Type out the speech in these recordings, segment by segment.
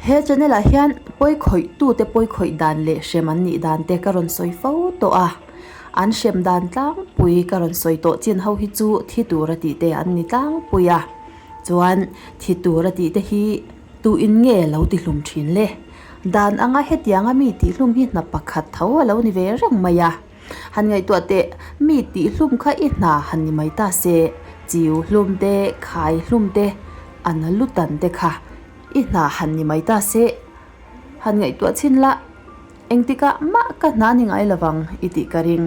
He channel ah hian pawi khawih tute pawi khawih dan leh hrem an nih dan te ka rawn sawi fo tawh a, an hrem dan tlangpui ka rawn sawi tawh chin ho hi chu thi tura tih te an ni tlangpui a, chuan thi tura tih te hi tu in nge lo ti hlum thin le? Dan anga hetianga mi tih hlum hi hna pakhat tho a lo ni ve reng mai a. Han ngaihtuah teh, mi tih hlum kha i hna han ni mai ta se, chiu hlum te, khai hlum te, an lutan te kha i hna han ni mai ta se. Han ngaihtuah chhin la, engtikah mah ka hna ni ngai lovang i tih ka ring.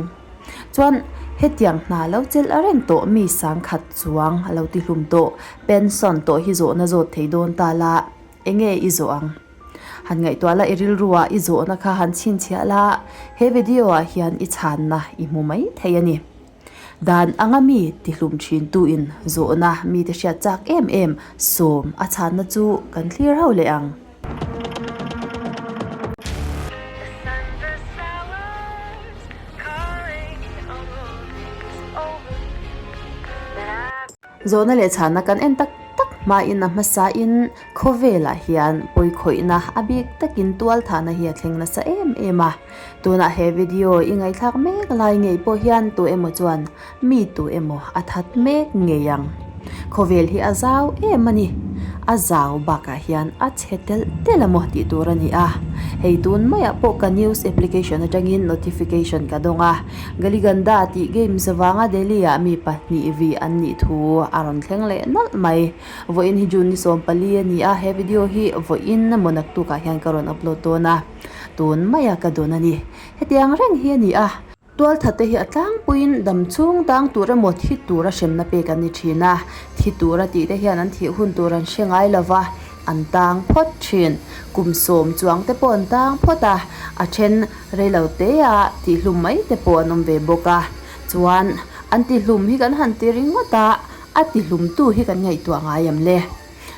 Chuan hetiang hna lo chelh a reng tawh mi sangkhat chuang a lo ti hlum tawh, pension tawh hi zawhna zawt thei dawn ta la, Enge i zawh ang? Han ngaihtuah la i rilruah i zawhna kha han chhinchhiah la, he video ah hian i chhanna i hmu mai thei a ni. Dan anga mi tihlum thintu in zawhna mite hriat chak em em sawm a chhanna chu kan thlir ho leh ang. Zawhna leh chhanna kan en tak tak hmain a hmasain khawvelah hian pawikhawihna a bik takin tualthahna hi a thleng nasa em em a. Tunah he video i ngaihthlak mek lai ngei pawh hian tu emaw chuan mi tu emaw a that mek ngei ang. Khawvel hi a zau em a ni. A zau bakah hian a chhe telh telh a maw tih tur a ni a. Hei tun maiah pawh ka news application atangin notification ka dawng a. Galiganda tih games avanga Delhi-ah mi pahnih vi an nih thu a rawn thleng leh nawlh mai. Vawiin hi June ni 14 a ni a, he video hi vawiin emaw naktukah hian ka rawn upload dawn a, tun maia ka dawn a ni. Hetiang reng hi a ni a. Tualthat te hi a tlangpuiin dam chhung tang tur emaw thi tura hremna pek an ni thin a, thi tura tih te hian an thih hun tur an hre ngai lo va, an tang phawt thin. Kum sawm chuang te pawh an tang phawt a, a then reilo te a tihhlum mai te pawh an awm ve bawk a. Chuan an tihlum hi kan han ti ringawt a, a tihlumtu hi kan ngaihtuah ngai em le?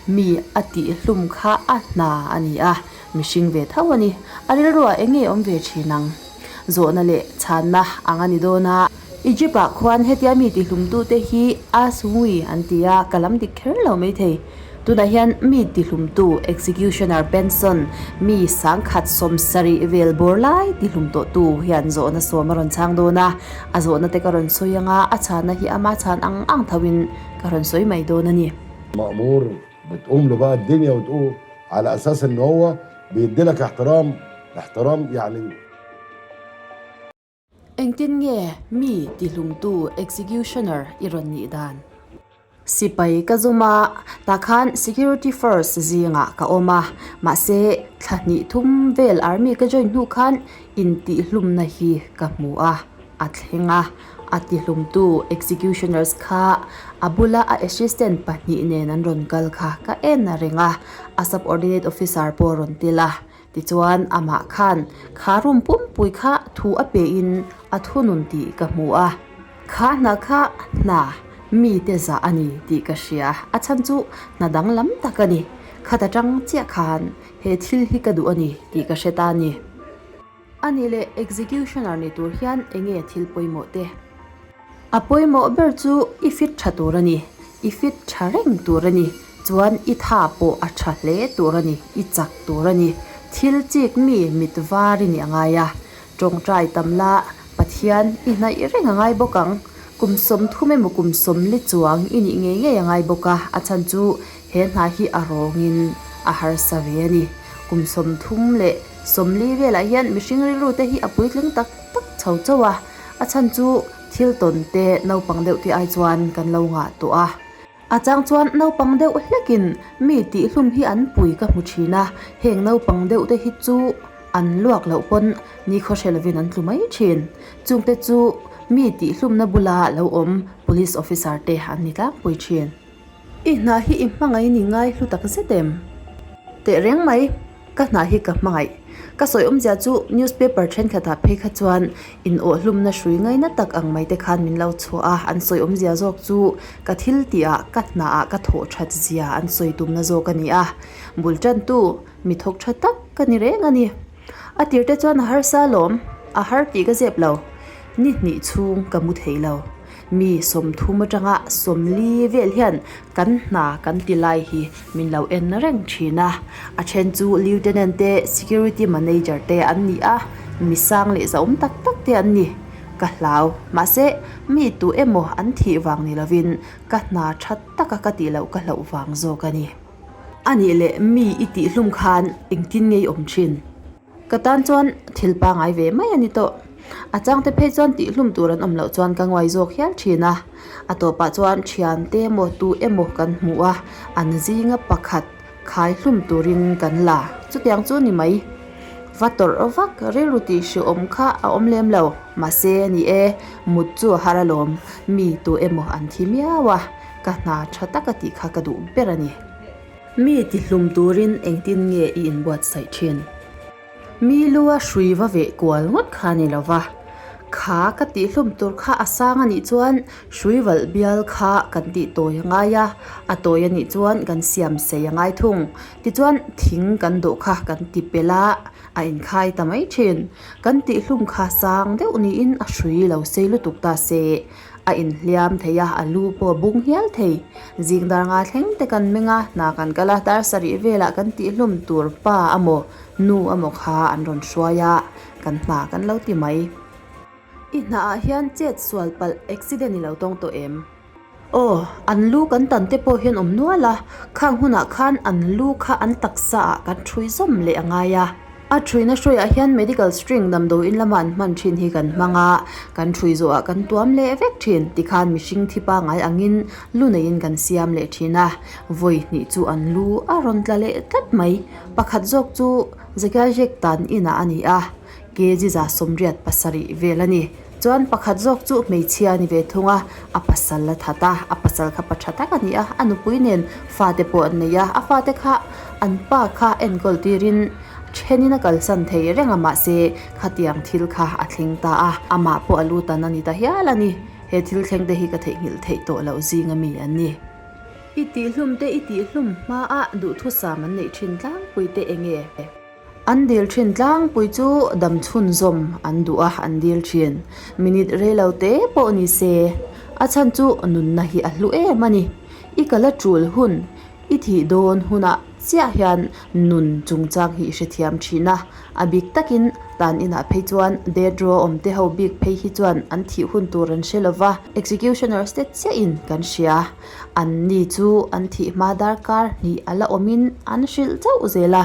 Mi a tihhlum kha a hna a ni a, mihring ve tho a ni. A rilruah eng nge awm ve thin ang? Zawhna leh chhanna ang a ni dawn a. Egypt-ah khuan hetia mi tihlumtute hi Aswi an ti a, ka lam dik kher lo maithei. Tunah hian mi tihlumtu, executioner Benson, mi sangkhat sawmsarih vel bawr lai tihlum tawhtu hian zawhna sawm a rawn chhang dawn a, a zawhna te ka rawn sawi ang a, a chhanna hi ama chhan ang ang thoin ka rawn sawi mai dawn a ni. مأمور بتقوم له بقى الدنيا وتقول على اساس ان هو بيدي لك احترام احترام يعني Engtin nge mi tihlumtu executioner i rawn nih dan? Sipai ka zum a, tah khan security force zingah ka awm a, mahse thla hnih thum vel army ka join hnu khan intihlumna hi ka hmu a, a thleng a, a tihlumtu executioners kha a bula a assistant pahnih nen an rawn kal kha ka en a reng a, a subordinate officer pawh a rawn tel a, tichuan amah khan kha room pumpui kha thu a pe in a thunun tih ka hmu a, kha hna kha hna mite zah a ni tih ka hria, a chhan chu hna danglam tak a ni, khat atang chiah khan he thil hi ka duh a ni tih ka hre ta a ni. A nih leh executioner ni tur hian enge thil pawimawh te? A pawimawh ber chu i fit tha tur a ni, i fit tha reng tur a ni, chuan i tha pawh a tha hle tur a ni, i chak tur a ni. Thil chik mi mit var i nih a ngai a, tawngtai tam la Pathian i hnaih reng a ngai bawk ang. Kum 30 emaw kum 40 chuang i nih ngei ngei a ngai bawk a, a chhan chu he hna hi a rawngin a harsa ve a ni. Kum 30 leh 40 velah hian mihring rilru te hi a puitling tak tak chho chauh a, a chhan chu thil tawn te naupang deuh te ai chuan kan lo ngah tawh a. A chang chuan naupang deuh hlekin mi tihhlum hi an pui ka hmu thin a, heng naupang deuh te hi chu an luak loh pawn nikhaw hre lovin an tlu mai thin. Chungte chu mi tihhlumna bula lo awm police officer te an ni tlangpui thin. I hna hi i hmangaih ni ngai hlu tak zet em? Tehreng mai. Ka hna hi ka hmangaih. Ka sawi awmzia chu newspaper thenkhatah phei kha chuan in awhhlumna hrui ngaina tak ang mai te khan min lo chhuah a, an sawi awmzia zawk chu ka thil tihah ka hnaah ka thawh that zia an sawi tumna zawk a ni a, bul tantu mi thawk tha tak ka ni reng a ni. A tir te chuan a harsa alawm, a har tih ka zep lo. Ni hnih chhung ka mu thei lo. Mi 30 atanga 40 vel hian kan hna kan ti lai hi min lo en reng thin a. A then chu lieutenant te security manager te an ni a, mi sang leh zahawm tak tak te an ni. Ka hlau. Mahse, mi tu emaw an thih vang ni lovin ka hna tha taka ka tih loh ka hlauh vang zawk a ni. A nih leh mi i tih hlum khan engtin nge i awm thin? Ka tan chuan thil pangai ve mai a ni tawh. A changte phei chuan tih hlum tur an awm loh chuan ka nguai zawk hial thin a. A tawpah chuan thiante emaw tu emaw kan hmu a, an zinga pakhat khai hlum turin kan la. Chutiang chu ni mai. Va tawrh vak rilru tih hrehawm kha a awm lem lo. Mahse ni e, mut chu a har alawm. Mi tu emaw an thi miau a, ka hna tha taka tih kha ka duh ber a ni. Mi tihlum turin engtin nge i inbuatsaih thin? Mi lua hrui va veh kual ngawt kha ni lo va, kha ka tihlum tur kha a sang a nih chuan hrui valh bial kha kan tih tawi a ngai a, a tawi a nih chuan kan siam sei a ngai thung. Tichuan thing kan dawh kha kan ti pel a, a inkhai ta mai thin. Kan tihlum kha sang deuh niin a hrui lo sei lutuk ta se. A inhliam thei a, a lu pawh a bung hial thei. Zing dar nga thleng te kan meng a, hna kan kal a, dar sarih velah kan tihhlum tur pa amaw, nu amaw kha an rawn hruai a, kan hna kan lo ti mai. I hnaah hian chet sual palh accident i lo tawng tawh em? Aw, an lu kan tan te pawh hian awm nual a, khang hunah khan an lu kha an taksa ah kan thui zawm leh a ngai a. A thuina hruaiah hian medical string damdawiin lama an hman thin hi kan hmang a, kan thui zawhah kan tuam leh vek thin. Tikhan mihring thi pangngai angin lu neiin kan siam leh thin a, vawi hnih chu an lu a rawn tla leh tlat mai. Pakhat zawk chu Zakiajek tan inah a ni a, kg 87 vel a ni. Chuan pakhat zawk chu hmeichhia a ni ve thung a, a pasal a that a, a pasal kha pa tha tak a ni a, a nupui nen fate pawh an nei a, a fate kha an pa kha enkawl tirin thenin a kalsan thei reng a, mahse khatiang thil kha a thleng ta a, amah pawh a lu tan a ni ta hial a ni, he thil thleng te hi ka theihnghilh theih tawh loh zing ami an ni. I tihhlum te i tihhlum hmaah duhthusam an neih thin tlangpui te enge? An dil thin tlangpui chu dam chhunzawm an duh a, an dil thin. Minute reilo te pawh ni se, a chhan chu nunna hi a hlu em a ni. I kal a tul hun, i thih dawn hunah chiah hian nun chungchang hi i hrethiam thin a. A bik takin tan inah phei chuan death row awm te ho bik phei hi chuan an thih hun tur an hre lova, executioners te chiahin kan hria. An ni chu an thih hma darkar hnih a la awmin an hrilh chauh zel a,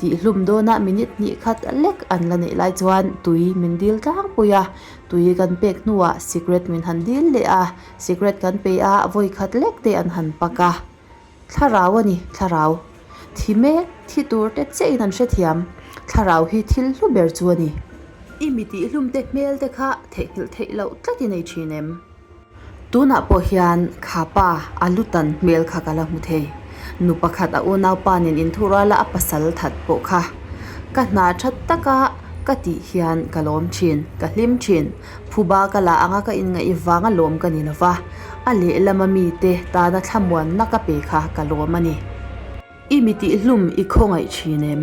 tihhlum dawnah minute hnih khat lek an la neih lai chuan tui min dil tlangpui a, tui kan pek hnuah sikret min han dil leh a, sikret kan pe a, vawi khat lek te an han pak a. Thlarau a ni, thlarau. Thi mek, thi tur te chiahin an hrethiam. Thlarau hi thil hlu ber chu a ni. I mi tihhlum te hmel te kha theihnghilh theih loh tlat i nei thin em? Tunah pawh hian kha pa a lu tan hmel kha ka la hmu thei. Nu pakhat a unaupa nen inthurual a a pasal that pawh kha. Ka hna tha taka ka tih hian ka lawm thin, ka hlim thin. Phuba ka la anga ka inngaih vang a lawm ka ni lova, a lehlama mite tana thlamuanna ka pe kha ka lawm a ni. I mi tihhlum i khawngaih thin em?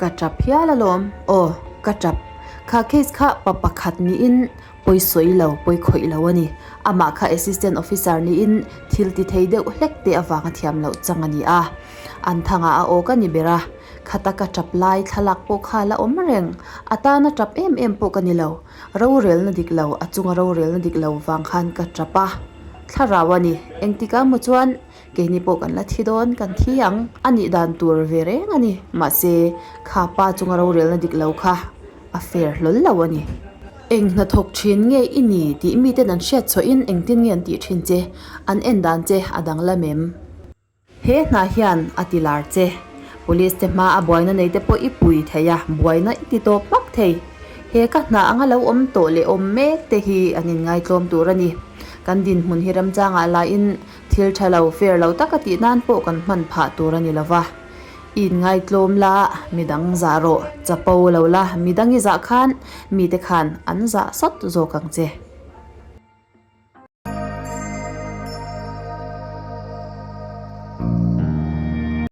Ka tap hial alawm. Aw, ka tap. Kha case kha pa pakhat niin Pawi sawi lo, pawi khawih lo a ni. Amah kha Assistant Officer niin thil ti thei deuh hlek te avanga thiam loh chang a ni a. An thangah a awk a ni ber a. Khata ka tap lai thlalak pawh kha la awm reng. A tana tap em em pawh ka ni lo. Rorelna dik lo, a chunga rorelna dik lo vang khan ka tap a. Thlarau a ni. Engtikah maw chuan keini pawh kan la thi dawn, kan thi ang. A nih dan tur ve reng a ni. Mahse, kha pa chunga rorelna dik lo kha a fair hlawl lo a ni. Eng hnathawk thin nge i ni tih miten an hriat chhuahin engtin nge an tih thin che, an en dan che a danglam em? He hna hian a ti lar che. Police te hma a buaina nei te pawh i pui thei a, buaina i ti tawp hmak thei. He ka hna anga lo awm tawh leh awm mek te hi an inngaitlawm tur a ni. Kan dinhmun hi ramchangah lahin thil tha lo, fair lo taka tih nan pawh kan hman phah tur a ni lova. I inngaitlawm la, midang zah rawh, chapo lo la, midang i zah khan mite khan an zah sawt zawk ang che.